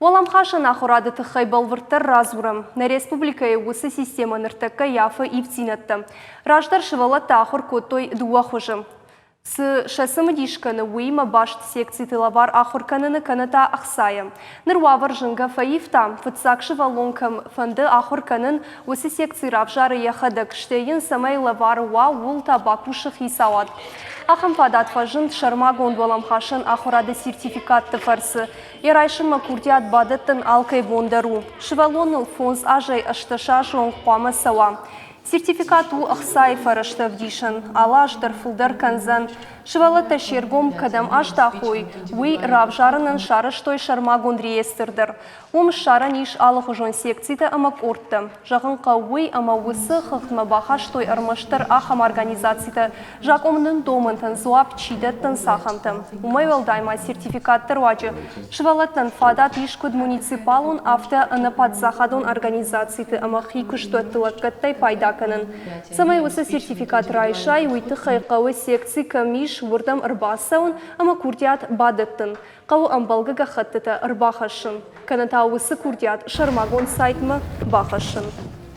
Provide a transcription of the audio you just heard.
Уӕлӕмхасӕн ахуырады тыххӕй бӕлвырддӕр радзурӕм. Нӕ республикӕйы уыцы системӕ ныртӕккӕ ййафы ивддзинӕдтӕ. Раздӕр сывӕллӕттӕ ахуыр кодтой дыууӕ хуызы. Цы сӕ цымыдис кӕны, уыимӕ баст секциты лӕвар ахуыр кӕныны кӕнӕ та ӕхцайӕ. Ныр уавӕр зынгӕ фӕивта, фыццаг сывӕллон кӕм фӕнды ахуыр кӕнын, уыцы секци равзары йӕхӕдӕг, стӕй йын цӕмӕй лӕвар уа, ууыл та бакусы хицауад. Ахӕм фадат фӕзынд сӕрмагонд уӕлӕмхасӕн ахуырады сертификатты фӕрцы. Йӕ райсынмӕ курдиат бадӕттын алкӕй бон дӕр у. Сывӕллоныл фондз азӕй 18 азы онг хъуамӕ цӕуа. Сертификат у ӕхцайы фӕрӕзты ӕвдисӕн, алы аз дӕр фылдӕр кӕндзӕн. Сывӕллӕттӕ се ргом кӕдӕм аздахой, уый равзарынӕн сарӕзтой сӕрмагонд реестр дӕр. Уым ссарӕн ис алыхуызон секцитӕ ӕмӕ къордтӕ. Зӕгъын хъӕуы уый, ӕмӕ уыцы хыгъдмӕ бахастой ӕрмӕстдӕр ахӕм организацитӕ, закъонон домӕнтӕн дзуапп чи дӕттынц, ахӕмтӕ. Уымӕй уӕлдай ма сертификатты руаджы сывӕллӕттӕн фадат ис куыд муниципалон, афтӕ ӕнӕпаддзахадон организациты ӕмӕ хи куыстуӕтты лӕггӕдтӕй пайда кӕнын. Цӕмӕй уыцы сертификат райсай, уый тыххӕй хъӕуы секци кӕм ис, уырдӕм ӕрбацӕуын ӕмӕ курдиат бадӕттын. Хъӕуы ӕмбӕлгӕ гӕххӕттытӕ ӕрбахӕссын, кӕнӕ та уыцы курдиат сӕрмагонд сайтмӕ бахӕссын.